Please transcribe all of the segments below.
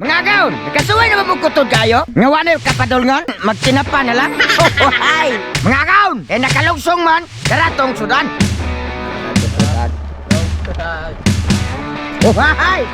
Mga gaon, nakasuway na mabugkutod kayo? Nga wala yung kapadulngan, magtinapa na lang. Ay! Mga gaon, eh nakalugsong man, daratong sudan. Ay!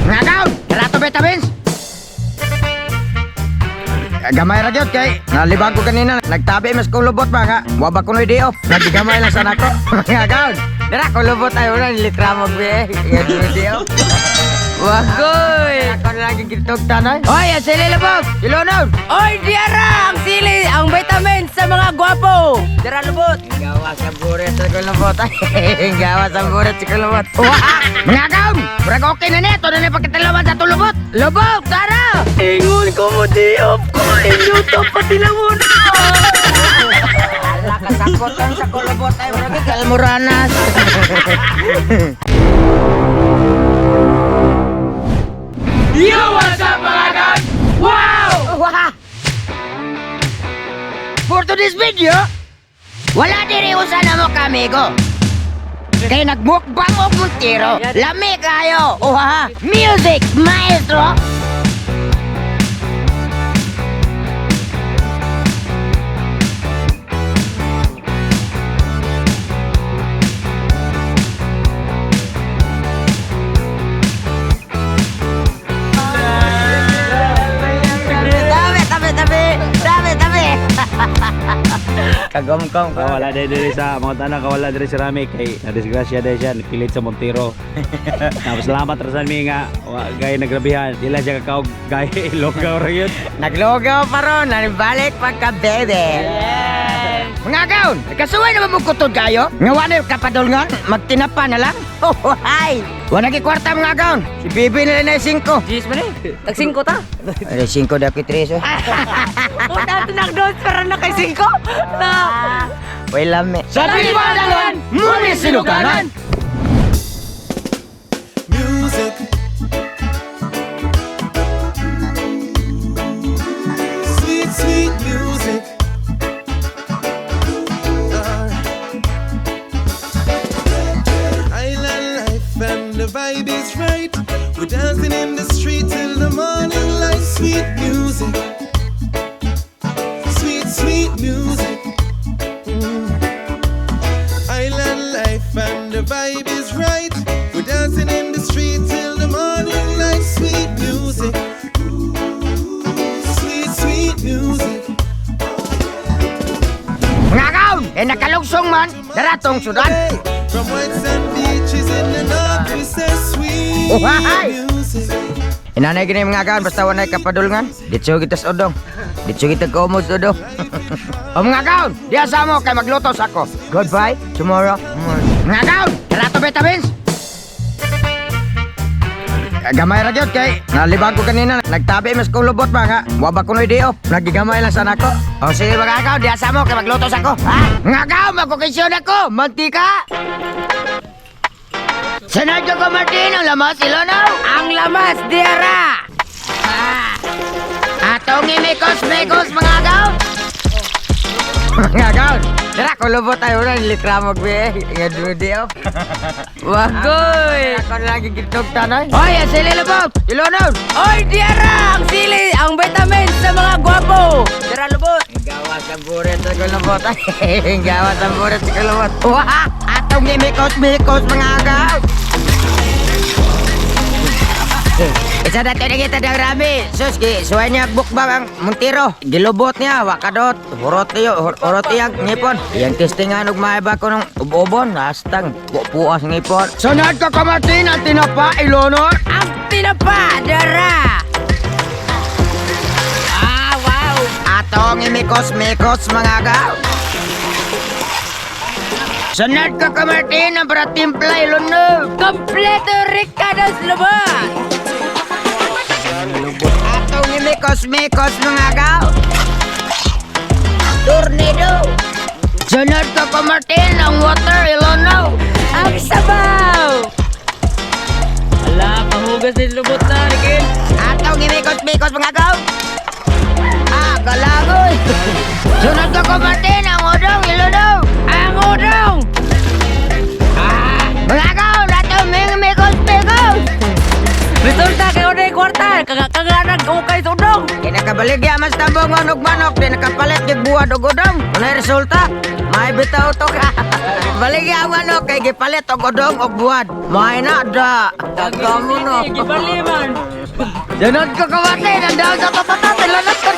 Mga gaon, darato vitamins. Gamay ra gyud kay nalibag ko kanina, nagtabi mas kong lubot ba nga wa ba kunoy day off, nagigamay lang sana ko. Mga gaon, dara ko lubot ayo na nilikramog be nga day off. Wagoy! Ako na lang gitog tanay. Oy, ang sili lubot. Ilonon. Oy, diara! Ang sili, ang vitamins sa mga gwapo! Dara lubot! Gawa sa buret sa kulubot. Gawa sa buret sa kulubot. Wah! Mga gaon, murag okay na nito na ni pagkatalawan sa tulubot. Lubot, tara! Ingon ko mo di off ko! Inyuto pati lang mo na! Ala, kasakotan sa kulubot ay murag kalmuranas. Yo, what's up, mga gaon? Wow! Wah! For today's video, wala diri usa na mo kamigo. Kay nagmukbang og Montero. Lami kayo. Uha. Music maestro. Tabi, tabi, tabi. Tabi, tabi. Kagomkom ka. Kawala diri diri sa mga tanan, kawala diri si Rami kay nadisgrasya diri siya nagpilit sa Montero. Tapos salamat ra sa mi nga wa gay nagrabihan. Dila siya kakaog gay logaw ra yun. Naglogaw pa ron, nanibalik pagka bebe. Mga gaon, nakasuway na mabugkutod kayo? Nga wala yung kapadulngan, magtinapa na lang. Oh, ay! Wala kwarta, mga gaon. Si Bibi nila na yung 5. Jeez man eh! Tag 5 ta! Ay, 5 da 3 eh. Puta, tinagdos para na kay 5! Na! Wait lang me. Sa Pilipadalan, muni sinukanan! Music. Sweet, sweet music. Alright. Island life and the vibe is right. We're dancing in the street till the morning light. Sweet music. Sweet, sweet music. Island life and the vibe is right. We're dancing in the street till the morning light. Sweet music. Sweet, sweet music. Mga gaon, eh nakalugsong man, daratong sudan. Hey, from white sand beaches in the north, we say sweet Oh, hi. music. Inanay gini, mga gaon, basta wala kapadulngan. Ditso kita sa udong. Ditso kita kaumod sa udong. O mga gaon, diya sa mo kay magluto sa ako. Goodbye, tomorrow. Mga gaon, darato vitamins. Gamay ra gyud kay nalibag ko kanina, nagtabi mas kong lubot ba nga wa ba kunoy day off, nagigamay lang sana ko. O sige, mga gaon, diya sa mo kay magluto sa ako. Ha, mga gaon, magkukisyon ako mantika. Sanad ko Martin ang lamas ilonaw. Ang lamas, diara! Ah. Atong imikos-mikos, mga gaon. Mga gaon, dara ko lubot tayo na nilikramog be nga dude off. Wagoy! Ako na lang gitog tanay. Oy, ang sili lubot. Ilonon. Oy, diara! Ang sili, ang vitamins sa mga gwapo! Dara lubot! Gawa sa buret sa kulubot. Gawa sa buret sa kulubot. Wah! Atong imikos-mikos, mga gaon. Isa dati na kita ng rami. Sus, gi, suway niya bukbang ang Montero. Gilubot niya, wakadot. Hurot niyo, hurot iyang ngipon. Iyang testingan og maiba ko nung ubobon. Hastang, puas ngipon. Sunod ko kamatin ang tinapa, Ilonor. Ang tinapa, dara! Ah, wow! Atong imikos-mikos, mga gaw. Sunod ko kamatin ang para timpla, Ilonor. Kompleto Ricardo's lubot! Atong imikos-mikos, mga gaw. Tornado. Sunod ko kamatin ang water, Ilono. Ang sabaw! Ala, pahugas din lubot na, Nikin! Atong imikos-mikos, mga gaw. Ah, galagoy. Sunod ko kamatin ang udong, Ilono. Ang udong! Ah, mga gaw, atong imikos-mikos. Resulta kay Oday Kwarta! Nagkagakanag ukay sa udong. Kay nakabaligya mas tambongon og manok, di nakapalit gyud buwad og udong. Unay resulta? May bitaw to ka. Baligya ang manok kay gipalit og udong og buwad. May na da. Dagamo no. Gibali man. Janod ko kawate, nandaw sa papatate, lanat ko.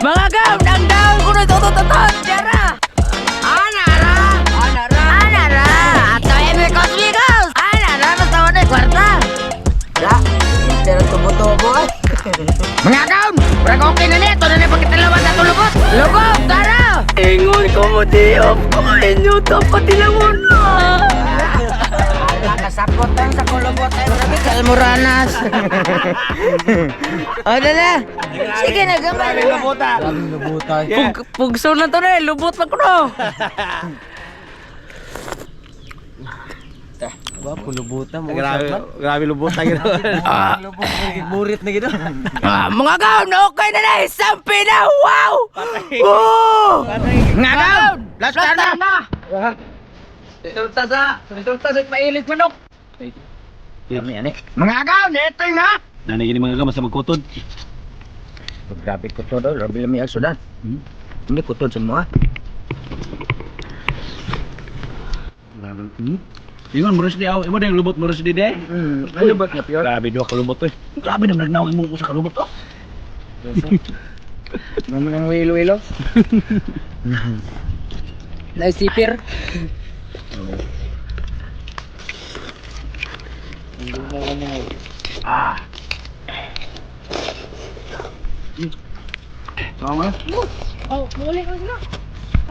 Mga gam, ang daon ko na tutututot. Jara. Anara! Anara! Anara! Ato eme cosmicos! Anara! Basta wala kwarta! Da, pero tubo-tubo ay. Mga kaon! Murag okay na nito na ni pagkatalawan na tulubot! Lubot! Tara! Ingon ko mo di off ko inyo to patilamon. Ala, kasapot lang sa kulubot ay murag kalmuranas. O, dala! Sige na, gamay. Lubuta. Pug pugso na to na, eh. Lubot man ko no. Grabe, grabe lubuta gid. Burit na gid. Ah, mga kaon, okay na na, sampi na, wow! Oh! Mga kaon! Last na! Resulta sa, resulta sa pailit manok. Mga kaon, ito na! Nanay gini mga kamas sa magkutod. Grabe ko to daw, grabe lami ang sudan. Hindi ko to sa mga. Grabe. Ingon mo di aw, imo ding lubot mo di de. Lubot nga pure. Grabe duha ka lubot oy. Grabe naman nagnawang imong usa ka lubot oh. Naman ang wilo-wilo. Naisipir. Tama. Oh, muli ko sila.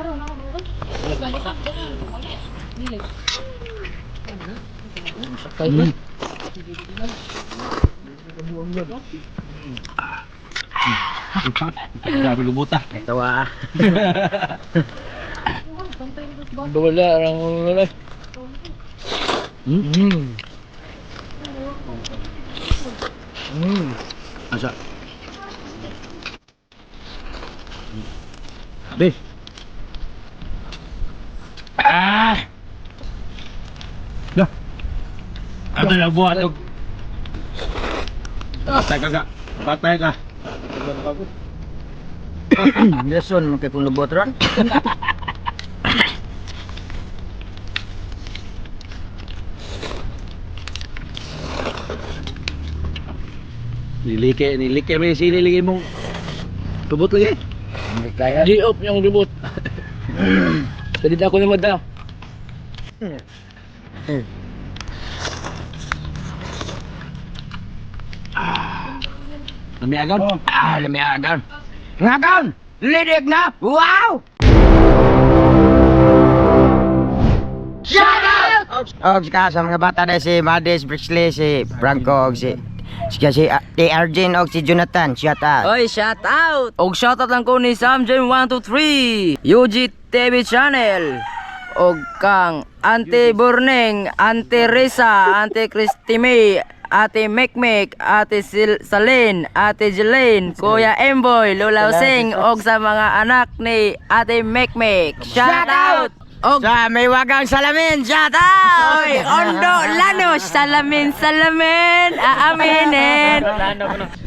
Karon ako mo. Balik ka. Dili. Grabe lubot ah. Ito ah. Wala, orang wala. Asa. Be. Ah. Dah. Ato na buhat og. Patay ka ka. Patay ka. Leson mo kay kung lubot ron. Nilike, nilike may sili lagi mong lubot lagi. Hindi kaya. Di off yung lubot. Pwede na ako naman daw. Lami agad. Ah, lami agan. Nga kaon! Lidig na! Wow! Shout out! Og ka sa mga bata na si Mades Brixley, si Franco, og si si Arjun og si Jonathan. Shout out. Oy, shout out! Og shout out lang ko ni Sam Jam 123, UG TV Channel, og kang Ante Burning, Ante Risa, Ante Christy May, Ate Mekmek, Ate Sil Salin, Ate Jelaine, Kuya Emboy, Lola Sing, og sa mga anak ni Ate Mekmek. Shout out! Og Sa may wagang salamin, shout out! Oy, Ondo Lanos, salamin, salamin, aaminin.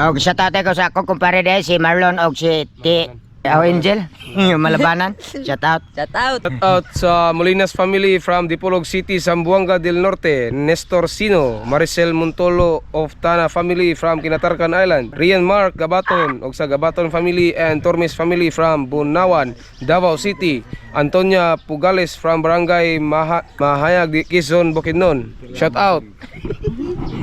Og shout out ko sa akong kumpare dahil si Marlon og si T. Oh, Angel, yung malabanan. Shout out. Shout out! Shout out sa Molinas family from Dipolog City, Zamboanga del Norte, Nestor Sino, Maricel Montolo of Tana family from Kinatarcan Island, Rian Mark Gabaton og sa Gabaton family and Tormes family from Bunawan, Davao City, Antonia Pugales from Barangay Mahayag, Quezon, Bukidnon. Shout out.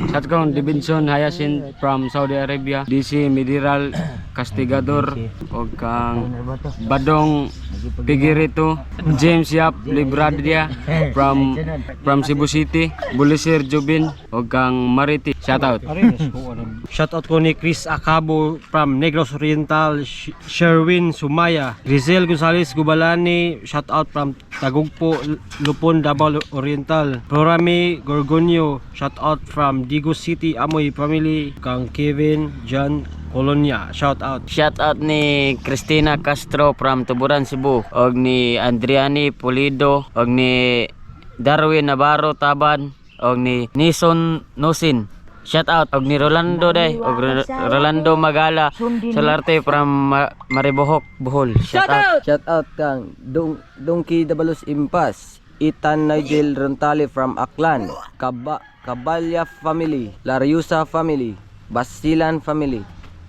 Shout out Divinson Hayasin from Saudi Arabia, DC Midiral Castigador og kang Badong Pigirito, James Yap Libradia from Cebu City, Bulisir Jubin og kang Mariti. Shout out. Shout out ko ni Chris Acabo from Negros Oriental, Sherwin Sumaya, Rizel Gonzalez Gubalani, shout out from Tagugpo, Lupon, Davao Oriental, Florami Gorgonio, shout out from Digos City, Amoy Family, kang Kevin John Colonia, shout out. Shout out ni Christina Castro from Tuburan, Cebu og ni Andriani Pulido og ni Darwin Navarro Taban og ni Nison Nosin. Shout out og ni Rolando day og Rolando Magala Solarte from Maribohok, Bohol. Shout out. Shout out kang Donkey Dabalos Impas, Ethan Nigel Rontali from Aklan, Kabalya family, Lariusa family, Basilan family,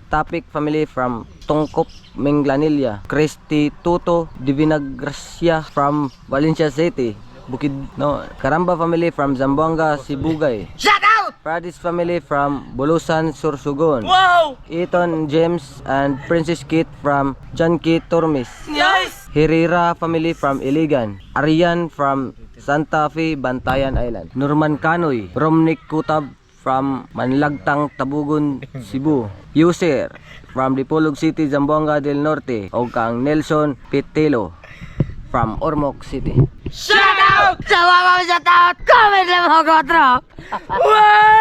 Topic family from Tungkop, Minglanilla, Christy Tuto Divinagracia from Valencia City, Bukid no, Karamba family from Zamboanga, Sibugay. Shout out! Pradis family from Bulusan, Sursugon. Wow! Eton James and Princess Kate from Janki Tormes. Nice! Herrera family from Iligan. Arian from Santa Fe, Bantayan Island. Norman Canoy, Romnick Kutab from Manlagtang, Tabugon, Cebu. User from Dipolog City, Zamboanga del Norte. O kang Nelson Pitelo from Ormoc City. Shout out! Sa mga shout out! Comment lang mga kotro! Wow!